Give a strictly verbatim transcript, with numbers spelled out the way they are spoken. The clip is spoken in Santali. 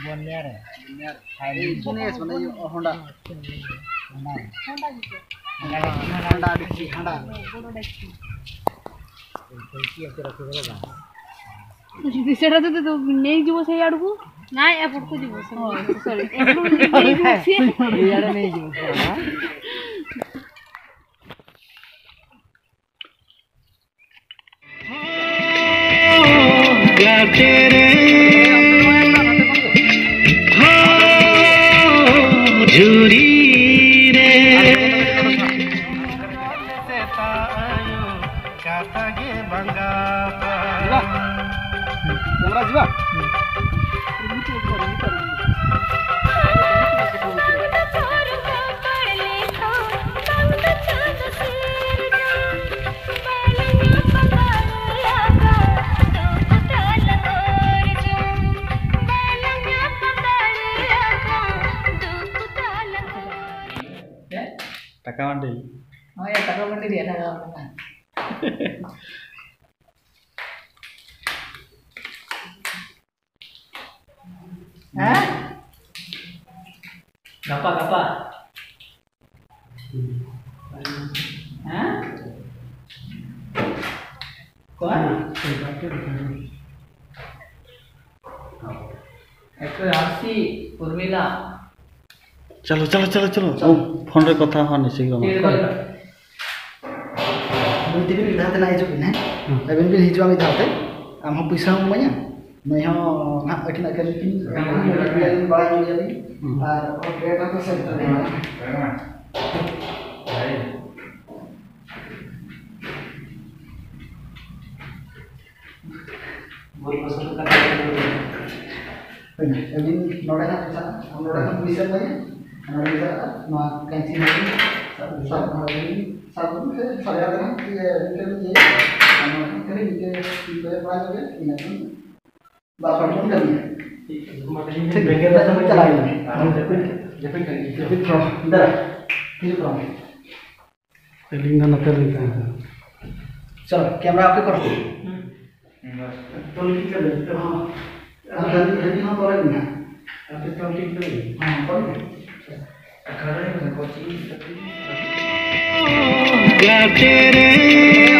ᱵᱚᱱᱭᱟᱨ ᱨᱮ᱾ ᱦᱳᱱᱰᱟ᱾ ᱦᱳᱱᱰᱟ ᱰᱤᱠᱥᱤ, ᱦᱳᱱᱰᱟ᱾ ସେଟା ତ, ତ ନେଇଯିବ ସେଇ ଆଡ଼କୁ। ନାଇଁ, ଏପଟକୁ ଯିବ। ସରି, ଏପଟକୁ ନେଇଯିବ ସିଏ। ଏଇଆଡ଼େ ନେଇଯିବ ପୁରା, ନା? ᱴᱟᱠᱟ ᱢᱟᱹᱱᱰᱤ᱾ ᱦᱳᱭ, ᱴᱟᱠᱟ ᱢᱟᱹᱱᱰᱤ ᱨᱮᱭᱟᱜ ᱴᱟᱠᱟ ᱢᱟᱹᱱᱰᱤ᱾ ᱦᱮᱸ? ᱜᱟᱯᱟ, ᱜᱟᱯᱟ᱾ ᱦᱮᱸ? ᱚᱠᱚᱭ? ᱮᱠᱴᱩ ᱟᱨᱥᱤ, ᱩᱨᱢᱤᱞᱟ᱾ ᱪᱚᱞᱚ, ᱪᱚᱞᱚ, ᱪᱚᱞᱚ, ᱪᱚᱞᱚ᱾ ᱪᱚᱞᱚ᱾ ᱯᱷᱳᱱ ᱨᱮ ᱠᱟᱛᱷᱟ ᱦᱚᱸ ᱱᱤᱥᱤ ᱜᱮ ᱴᱷᱤᱠ ᱵᱟᱝ᱾ ᱜᱮᱭᱟ, ᱵᱟᱭ᱾ ᱱᱩᱭ ᱛᱮᱜᱮ ᱢᱤᱫ ᱫᱷᱟᱣ ᱛᱮᱱᱟᱜ ᱦᱤᱡᱩᱜ ᱵᱤᱱ, ᱦᱮᱸ? ᱦᱩᱸ᱾ ᱟᱹᱵᱤᱱ ᱵᱤᱱ ᱦᱤᱡᱩᱜᱼᱟ ᱢᱤᱫ ᱫᱷᱟᱣ ᱛᱮ, ᱟᱢ ᱦᱚᱸ ᱯᱚᱭᱥᱟ ᱦᱚᱸ ᱤᱢᱟᱹᱧᱟ, ᱱᱩᱭ ᱦᱚᱸ ᱱᱟᱦᱟᱜ ᱟᱹᱠᱤᱱᱟᱜ ᱠᱟᱹᱢᱤ ᱠᱤᱱ ᱦᱩᱸ᱾ ᱵᱟᱲᱟᱭ ᱧᱚᱜ ᱜᱮᱭᱟ ᱵᱤᱱ᱾ ᱦᱩᱸ᱾ ᱟᱨ ᱨᱮᱴ ᱦᱚᱸᱠᱚ ᱥᱮᱴ ᱛᱟᱵᱮᱱᱟ᱾ ᱵᱳᱞ ᱯᱚᱥᱚᱱᱫ ᱠᱟᱱᱟ᱾ ᱦᱳᱭ, ᱟᱹᱵᱤᱱ ᱱᱚᱰᱮ ᱦᱟᱸᱜ ᱵᱤᱱ ᱪᱟᱞᱟᱜᱼᱟ, ᱟᱢ ᱱᱚᱰᱮ ᱠᱷᱚᱱ ᱯᱩᱭᱥᱟᱹ ᱮᱢᱟᱭᱟ, ᱟᱨ ᱱᱚᱰᱮ ᱵᱤᱱ ᱪᱟᱞᱟᱜᱼᱟ, ᱱᱚᱣᱟ ᱠᱟᱹᱧᱪᱤ ᱱᱚᱰᱮ ᱵᱤᱱ ᱥᱟᱵ, ᱥᱟᱵ, ᱱᱚᱰᱮ ᱵᱤᱱ ᱥᱟᱵ ᱠᱟᱛᱮ ᱦᱟᱸᱜ ᱤᱭᱟᱹ, ᱤᱱᱠᱟᱹ ᱵᱤᱱ ᱤᱭᱟᱹᱭᱟ᱾ ᱠᱷᱟᱹᱞᱤ ᱱᱤᱝᱠᱟᱹ ᱠᱚᱭᱚᱜ ᱵᱟᱲᱟ ᱧᱚᱜ ᱜᱮ, ᱤᱱᱟᱹ ᱠᱷᱟᱱ ᱵᱟᱨ ᱦᱚᱲ ᱵᱚᱱ ᱠᱟᱹᱢᱤᱭᱟ᱾ ᱴᱷᱤᱠ, ᱵᱮᱸᱜᱮᱫ ᱠᱟᱛᱮ ᱵᱚᱱ ᱪᱟᱞᱟᱣ ᱮᱱᱟ᱾ ᱡᱟᱹᱯᱤᱫ ᱠᱟᱜ ᱜᱮ᱾ ᱡᱟᱹᱯᱤᱫ ᱠᱟᱜ ᱜᱮ᱾ ᱫᱮᱞᱟ, ᱦᱤᱡᱩᱜ ᱛᱟᱵᱚᱱ ᱯᱮ᱾ ᱟᱹᱞᱤᱧ ᱫᱚ ᱱᱚᱛᱮ ᱨᱮᱞᱤᱧ ᱛᱟᱦᱮᱱᱟ᱾ ᱪᱚᱞᱚ, camera ᱟᱯᱮ ᱠᱚᱨᱮ᱾ ᱛᱚᱞ ᱴᱷᱤᱠ ᱠᱟᱛᱮ᱾ ᱦᱚᱸ᱾ ᱟᱨ ᱦᱟᱹᱱᱤ, ᱦᱟᱹᱱᱤ ᱦᱚᱸ ᱛᱚᱞᱮ ᱢᱮ᱾ ᱟᱯᱮ ᱛᱚᱞ ᱴᱷᱤᱠ ᱠᱟᱛᱮ᱾ ᱦᱚᱸ, ᱛᱚᱞ ᱢᱮ᱾ ᱟᱠᱷᱲᱟ ᱨᱮ ᱢᱮᱱᱟᱜ ᱠᱚᱣᱟ, ᱪᱮᱫ ᱤᱧ ᱢᱮᱛᱟ ᱯᱮᱭᱟ? ᱜᱟᱛᱮ ᱨᱮ